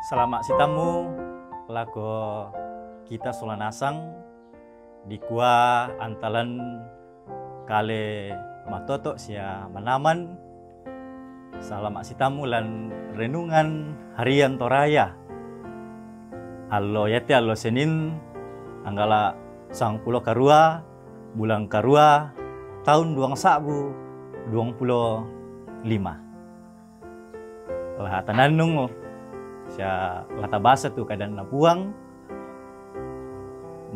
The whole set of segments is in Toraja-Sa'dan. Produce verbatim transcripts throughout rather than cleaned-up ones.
Salama' sitammu lako kita sola nasang, dikua antalan kale matoto' sia manaman. Salama' sitammu lan renungan harian Toraya. Allo iate allo Senin, anggala' sangpulo karua, bulan karua, taun duang sa'bu duang pulo lima. La tanannung sia la tabasa tu kadanna Puang,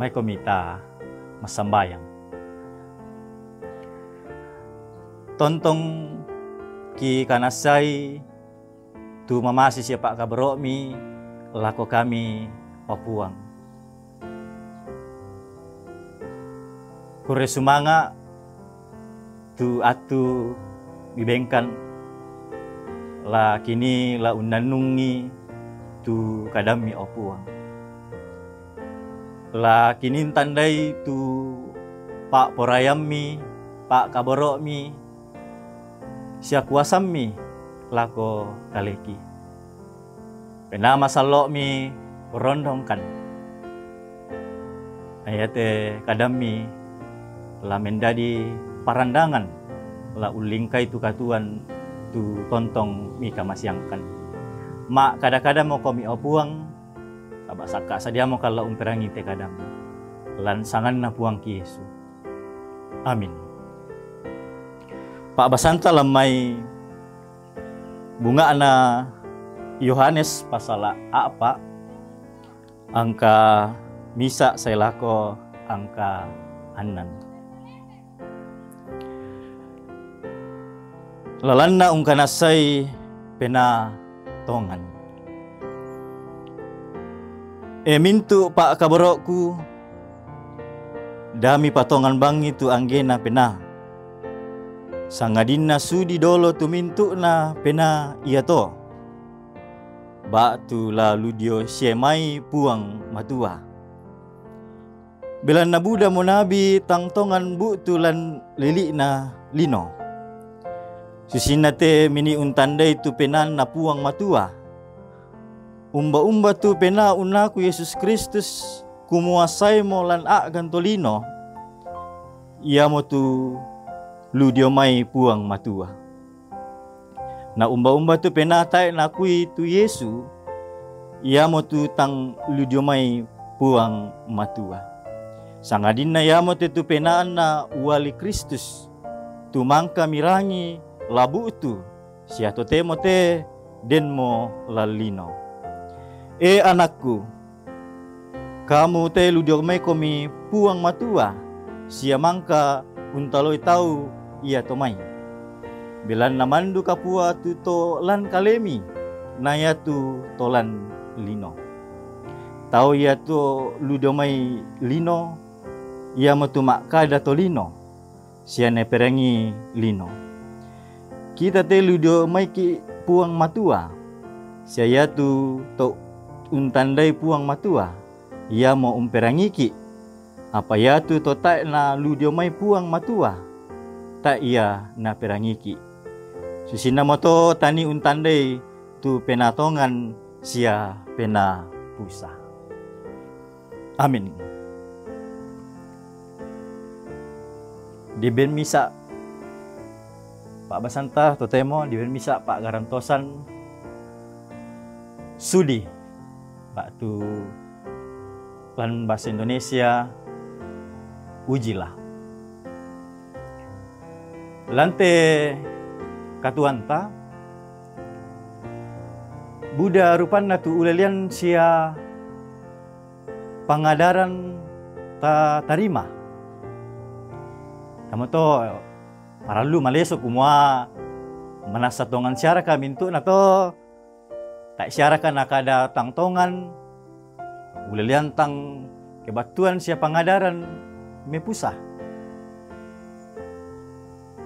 maikomi ta massambayang. Tontong kikanassai tu mamasi sia pa'kaboro'mi lako kami, o Puang. Kurre sumanga' tu attu mibengkan, la kini la unnannungi tu kadammi, o Puang. La kini untandai tu pa'poraiammi, pa'kaboro'mi, sia kuasammi lako kaleki. Penaa masallo'mi urondongkan. Na iate kadammi la mendadi parandangan, la ullingkai tu katuoan tu tontong mikamaseangkan. Ma'kada-kadamokomi, o Puang, saba' sakka' sadiamokan la umperangi te kadammi. Lan sanganna Puangki Yesu. Amin. Pa'basanta lan mai bunga'na Yohanes pasala' a'pa', angka misa' sae lako angka annan. Lalanna ungkanassai penaa tongan. E mintu' pa'kaboro'ku, da mipatongan bangngi tu anggena penaa, sangadinna sudi dolo tu mintu'na penaa iato, ba'tu la ludio siae mai Puang Matua. Belanna budamo nabi tang tongan bu'tu lan lili'na lino. Susinna te meni' untandai tu penaanna Puang Matua. Umba-umba tu penaa unnaku Yesus Kristus, kumua saemo lan a'gan tolino, iamotu ludio mai Puang Matua. Na umba-umba tu penaa tae' naakui tu Yesu, iamotu tang ludio mai Puang Matua. Sangadinna iamote tu penaanna uali Kristus, tu mangka mirangi la bu'tu, sia totemo te denmo lan lino. E anakku, kamu te ludio maikomi Puang Matua, sia mangka untaloi tau iato mai. Belanna mandu kapua tu to lan kalemi, na iatu to lan lino. Tau iato ludio mai lino, iamotu ma'kada tolino, sia naperangi lino. Kita te ludio maiki' Puang Matua, sia iatu to untandai Puang Matua, iamo umperangiki'. Apa iatu to tae' naludio mai Puang Matua, tae' ia naperangiki'. Susinnamoto tanii untandai tu penaa tongan sia penaa pusa. Amin. Diben misa' pa'basanta totemo, diben misa' pa'garantosan sudi, ba'tu lan bahasa Indonesia, ujilah. Lan te katuoanta, buda rupanna tu ulelean sia pangadaran tatarima. Iamoto parallu maleso kumua manassa tongan siaraka mintu'na to, tae' siaraka nakada tang tongan, ulelean tang kebattuan sia pangadaran mepusa.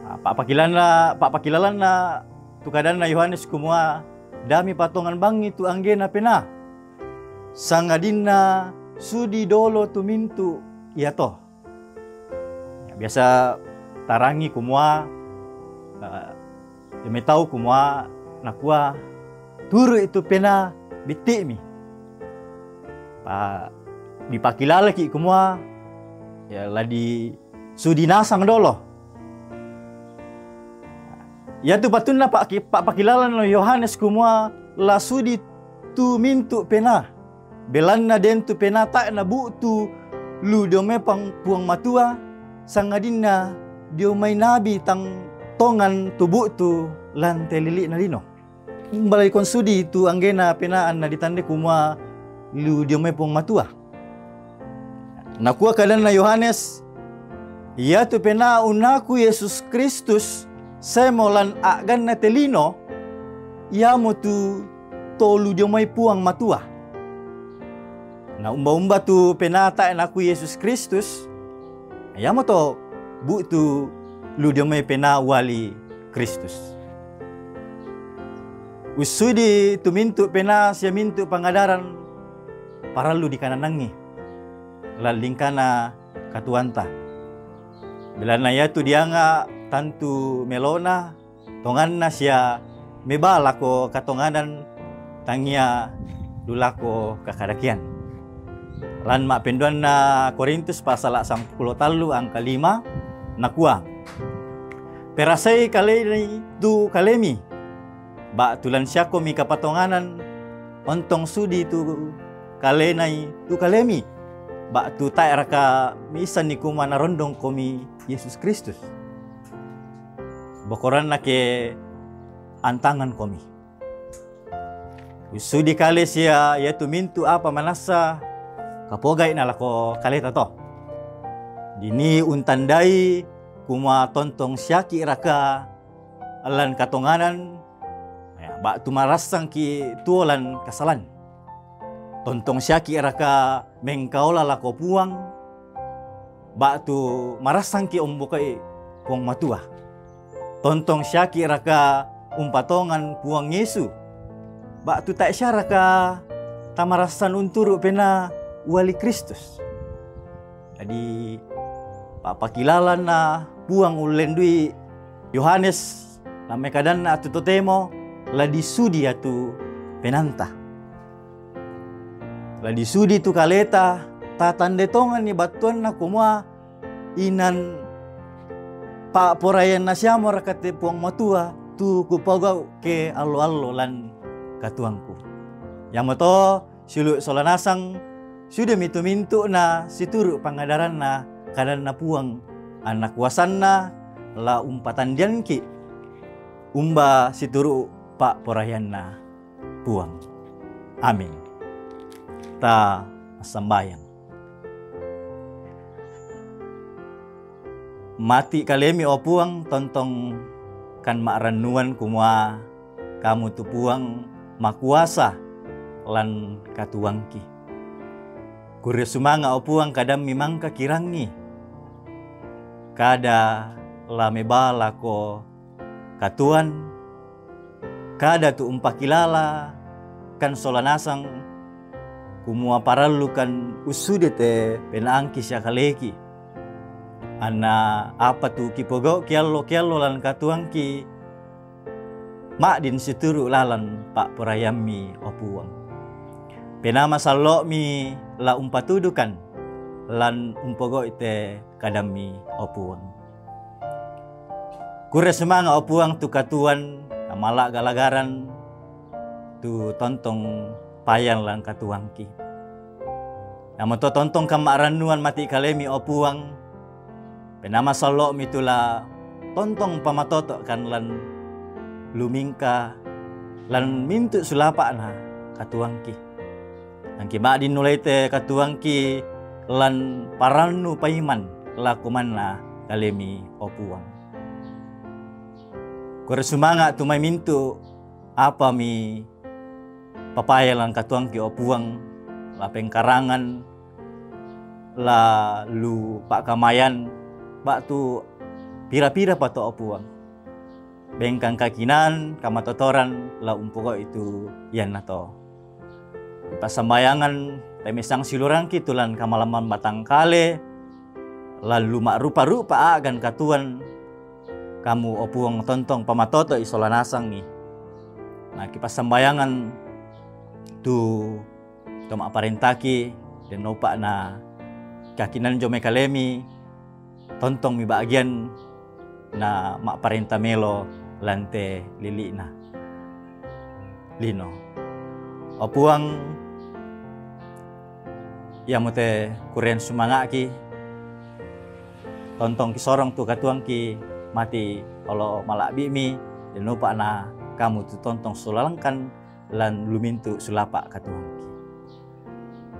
Ah, pa'pakilalanna, pa'pakilalanna tu kadanna Yohanes kumua, da mipatongan bangngi tu anggena penaa, sangadinna sudi dolo tu mintu' iato. Ya, biasa tarangi kumua, eh, ya, metau kumua nakua, turu'i tu penaa bitti'mi. Pa-, dipakilalaki' kumua, ya, la disudi nasang dolo. Iatu patunna pa-, pa'pakilalana Yohanes kumua la sudi tu mintu' penaa. Belanna den tu penaa tae' nabu'tu lu dio mai Puang, Puang Matua, sangadinna dio mai nabi tang tongan tu bu'tu lan te lili'na lino. Umba la dikua sudi tu anggena penaa anna ditandai kumua lu dio mai Puang Matua. Nakua kadanna Yohanes, iatu penaa unnaku Yesus Kristus, saemo lan a'ganna te lino, iamotu to lu dio mai Puang Matua. Na umba-umba tu penaa tae' naku Yesus Kristus, iamoto bu'tu lu dio mai penaa uali Kristus. Ussudi tu mintu' penaa sia mintu' pangadaran parallu dikananangi lan lingkana katuoanta. Belanna iatu dianga' tantu melona, tonganna sia mebaa lako katonganan, tangia lu lako kakadakean. Lan ma'penduanna Korintus pasala' sampulo tallu angka lima, nakua, perasai kalemi tu kalemi, ba'tu lan siakkomi kapatonganan, ontong sudi tu kalenai tu kalemi, ba'tu tae'raka miissanni kumua narondongkomi Yesus Kristus? Bokoranna ke antangankomi. Ussudi kale sia iatu mintu' apa manassa kapogai' nalako kaleta to. Dini untandai kumua tontong siaki'raka lan katonganan, ya, ba'tu marassangki' tuo lan kasalan. Tontong siaki'raka mengkaola lako Puang, ba'tu marassangki' umboko'i Puang Matua? Tontong siaki'raka umpatongan Puang Yesu, ba'tu tae' siaraka tamarassan unturu' penaa uali Kristus? Jadi, pa'pakilalana Puang ullendui Yohanes, na mekadanna tu totemo la disudi iatu penaanta. La disudi tu kaleta, tatandai tonganni battuanna kumua inan pa'poraianna siamoraka te Puang Matua tu kupogau' ke allo-allo lan katuoangku. Iamoto siulu' sola nasang, sudimi tu mintu'na situru' pangadaranna kadanna Puang, anna kuasanna la umpatandiangki' umba situru' pa'poraianna Puang. Amin. Ta massambayang. Mati' kalemi, o Puang, tontong kan ma'rannuan kumua Kamu tu Puang makuasa lan katuoangki. Kurre sumanga', o Puang, kadammi mangka kirangi. Kada la mebaa lako katuoan, kada tu umpakilala kan sola nasang, kumua parallu kan ussudi te penaangki sia kaleki. Anna apa tu kipogau'ki allo-kiallo lan katuoangki, ma'din situru' lalan pa'poraiammi, o Puang. Penaa masallo'mi la umpatudukan lan umpogau'i te kadammi, o Puang. Kurre sumanga', o Puang, tu katuoan, kamala' galagaran, tu tontong payan lan katuoangki. Iamoto tontong kan ma'rannuan mati' kalemi, o Puang, penaa masallo'mi tu la tontong pamatoto'kan lan lumingka lan mintu' sulapa'na katuoangki. Angki ma'din nulai te katuoangki lan parannu paiman lako manna kalemi, o Puang. Kurre sumanga' tu mai mintu' apa mi papaya lan katuoangki, o Puang, la pengkarangan, la lu pa'kamayan, ba'tu pira-pira pato, o Puang. Bengkang kakinaan, kamatotoran, la umpogau'i tu iannato. Passambayangan, temesang silurangki tu lan kamalaman batangkale, lan lu ma'rupa-rupa a'gan katuoan, Kamu, o Puang, tontong pamatoto'i sola nasangi. Na kipassambayangan tu to ma'parentaki, den upa' na kakinan jo mai kalemi, tontong mi ba'gian na ma'parenta melo lan te lili'na lino. O Puang, iamote kurean sumanga'ki, tontong kisorong tu katuangki mati olo mala'bi'mi, den upa' na kamu tu tontong sulalangkan lan lumintu sulapa' katuangki.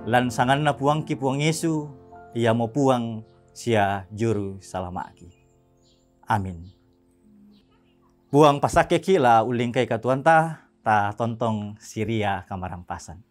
Lan sanganna Puangki Puang Yesu, iamo Puang sia Juru Salama'ki. Amin. Puang pasakkeki la ullingkai katuanta, ta tontong siria kamarampasan.